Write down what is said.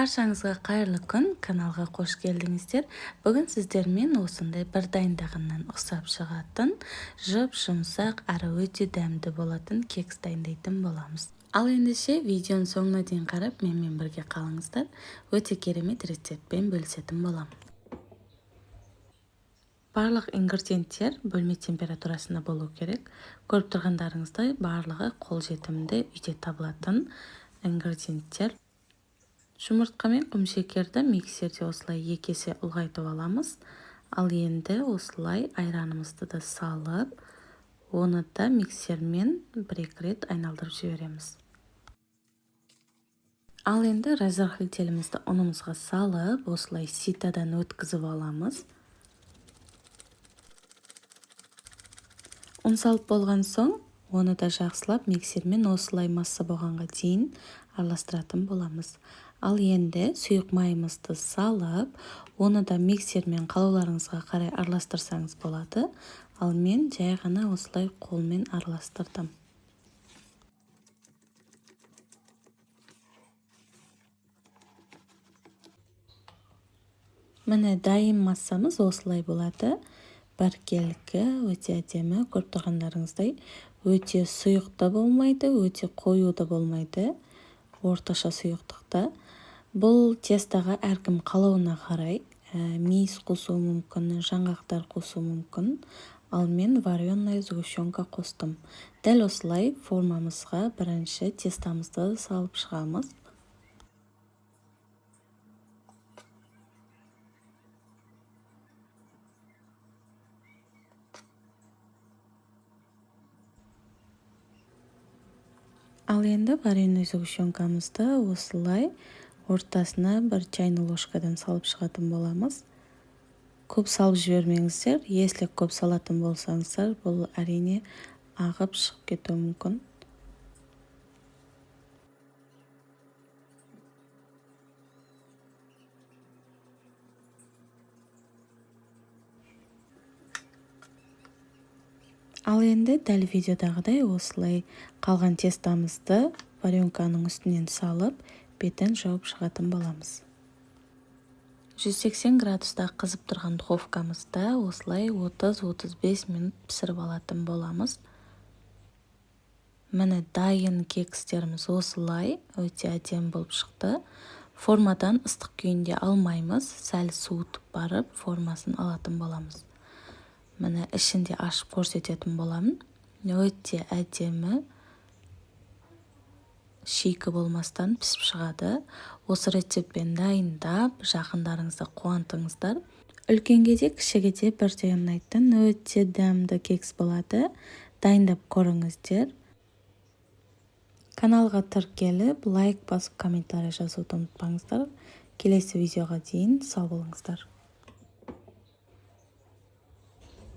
Баршаңызға қайырлы күн, каналға қош келдіңіздер. Бүгін сіздермен осындай бір дайындағаннан ұқсап шығатын, жұп-жұмсақ әрі өте дәмді болатын кекс дайындайтын боламыз. Ал ендеше видеоның соңына дейін қарап, менімен бірге қалыңыздар. Өте керемет рецептпен бөлісетін боламын. Барлық ингредиенттер бөлме температурасында болу керек. Көріп тұрғандарыңыздай, барлығы қолжетімді, үйде табылатын ингредиенттер. Жұмыртқа мен құмшекерді миксерде осылай екі есе ұлғайтып аламыз. Ал енді осылай айранымызды да салып, оны да миксермен бір-екі рет айналдырып жібереміз. Ал енді разрыхлителімізді ұнымызға салып, осылай ситадан өткізіп аламыз. Ұн салып болған соң, оны да жақсылап миксермен осылай масса болғанға дейін араластыратын боламыз. Ал енді сұйық майымызды салып, оны да миксермен қалауларыңызға қарай араластырсаңыз болады. Ал мен жай ғана осылай қолмен араластырдым. Міне, дайын массамыз осылай болады. Біркелкі, өте әдемі, көріп тұрғандарыңыздай, өте сұйық та болмайды, өте қою да болмайды, орташа сұйықтықта. Бұл тестаға әркім қалауына қарай мейіз қосуы мүмкін, жаңғақтар қосуы мүмкін. Ал мен вареная сгущенка қостым. Дәл осылай формамызға бірінші тестамызды салып шығамыз. Ал енді вареный сгущенкамызды осылай ортасына бір чайный ложкадан салып шығатын боламыз. Көп салып жібермеңіздер. Если көп салатын болсаңыздар, бұл әрине ағып шығып кетуі мүмкін. Ал енді дәл видеодағыдай осылай қалған тестамызды варенканың үстінен салып, бетін жауып шығатын боламыз. 180 градуста қызып тұрған духовкамызда осылай 30-35 минут пісіріп алатын боламыз. Міне, дайын кекстеріміз осылай өте әдемі болып шықты. Формадан ыстық күйінде алмаймыз, сәл суытып барып формасын алатын боламыз. Міне, ішінде ашып көрсететін боламын. Өте әдемі, шикі болмастан пісіп шығады. Осы рецептпен дайындап, жақындарыңызды қуантыңыздар. Үлкенге де, кішіге де бірдей ұнайтын өте дәмді кекс болады. Дайындап көріңіздер. Каналға тіркеліп, лайк басып, комментарий жазуды ұмытпаңыздар. Келесі видеоға дейін сау болыңыздар.